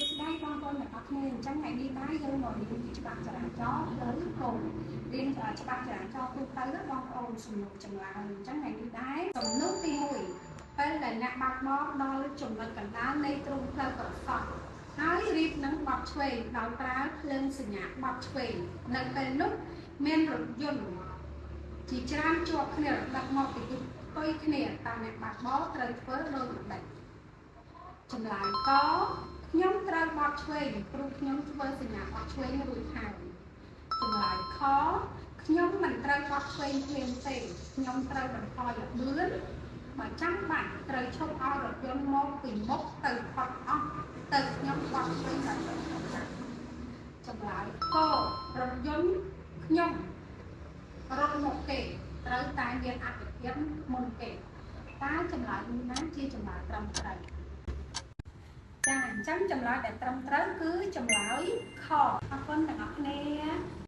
សួស្តីបងប្អូនទាំងអស់គ្នាអញ្ចឹងថ្ងៃនេះដែរយើងមករៀនពីច្បាប់ចរាចរណ៍ផ្លូវគោករៀនច្បាប់ចរាចរណ៍ទូទៅបងប្អូនសំណួរចម្លើយអញ្ចឹងថ្ងៃនេះដែរសំណួរទី1ពេលដែលអ្នកបើកបរដល់ចំណុចកណ្ដាលនៃទ្រុងផ្លូវក្រសោះហើយរៀបនឹងបត់ឆ្វេងដោយប្រើភ្លើងសញ្ញាបត់ឆ្វេងនៅពេលនោះមានរថយន្តជាច្រើនជាប់គ្នារដឹកមកពីទិសផ្ទុយគ្នាតើអ្នកបើកបរត្រូវធ្វើដូចម្តេចចម្លើយកខ្ញុំត្រូវបត់ឆ្វេងព្រោះខ្ញុំធ្វើសញ្ញាបត់ឆ្វេងរួចហើយចម្លើយខខ្ញុំមិនត្រូវបត់ឆ្វេងភ្លាមទេខ្ញុំត្រូវបន្ថយល្បឿនបើចាំបាច់ត្រូវឈប់ឲ្យរថយន្តមកពីមុខទៅផុតអស់ទៅខ្ញុំបត់ឆ្វេងដល់ទៅចម្លើយករថយន្តខ្ញុំរត់មកគេត្រូវតែមានអត្ថិភាពមុនគេតើចម្លើយនេះណាជាចម្លើយត្រឹមត្រូវចាអញ្ចឹងចម្លើយដែលត្រឹមត្រូវគឺចម្លើយខអរគុណទាំងអស់គ្នា។